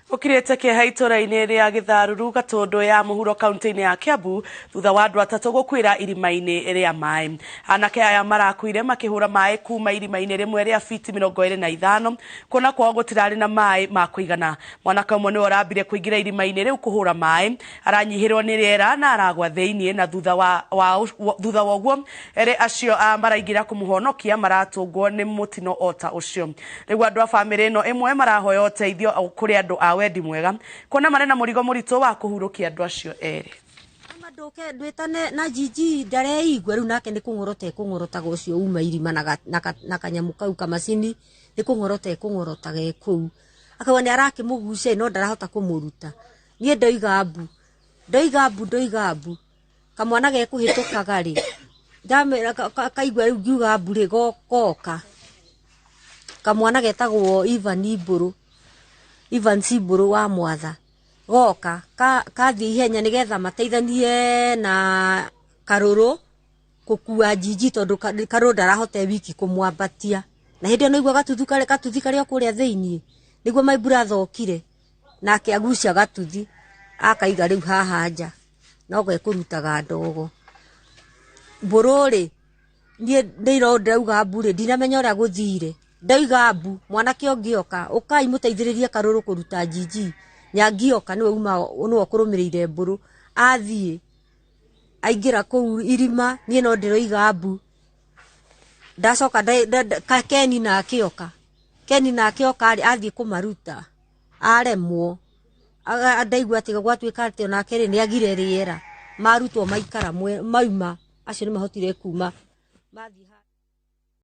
Gũkirĩte kĩeha itũra-inĩ rĩa Gĩtharuru Gatũndũ ya mũhuro kaunti-inĩ ya Kiambu thutha wa andũ atatũ gũkuĩra irima-inĩ rĩa maĩ. Anake aya marakuire makĩhũra maĩ kuma irima-inĩ rĩmwe rĩa fiti 25 kuona kwao gũtirarĩ na maĩ ma kũigana. Mwanake ũmwe nĩwe ũrambire kũingĩra irima-inĩ rĩu kũhũra maĩ, aranyihĩrwo nĩ rĩera na aragwa thĩinĩ na thutha wa ũguo erĩ acio maraingĩra kũmũhonokia maratũngwo nĩ mũtino o ta ũcio. Rĩu andũ a bamĩrĩ ĩno ĩmwe marahoya ũteithio kũrĩ andũ a wendi mwega kuona marĩ na mũrigo mũritũ wa kũhurũkia andũ acio erĩ. Ama ndũke ndwĩtane na Jiji ndareigua rĩu nake nĩ kũng'orota ekũng'orotaga ũcio uma irima na kanyamũ kau kamacini nĩ kũng'orota ekũng'orotaga e kũu akauga nĩ arakĩmũgucia no ndarahota kũmũruta. Niĩ ndoiga mbu, ndoiga mbu, ndoiga mbu, kamwana gekũhĩtũkaga rĩ ndamera kaigua rĩu ngiuga mbu rĩ goka kamwana getagwo Ivan Mbũrũ, Ivan Mbũrũ wa Mwatha goka kathiĩ ihenya nĩgetha mateithanie na Karũrũ gũkua Jiji tondũ Karũrũ ndarahota e wiki kũmwambatia. Na hĩndĩ ĩyo nĩaigua gatuthi karĩ o kũrĩa thĩiniĩ nĩguo my brother okire nake agucia gatuthi akaiga rĩu haha nja no gekũrutaga ndogo. Mbũrũ rĩ niĩ ndĩira ndĩrauga mbu rĩ ndinamenya ũrĩa gũthire, ndoiga mbu mwanake ũngĩ oka ũkai mũteithĩrĩrie Karũrũ kũruta Jiji. Nyangi oka nĩwe uma nĩwe ũkũrũmĩrĩire Mbũrũ athiĩ aingĩra kũu irima niĩ no ndĩroiga mbu. Ndacoka Keni nake oka, Keni nake oka rĩ athiĩ kũmaruta aremwo ndaigua atĩ gwatuĩka atĩ onake rĩ nĩagire rĩera marutwo maikara mauma acio nĩmahotire kuma mathiĩ.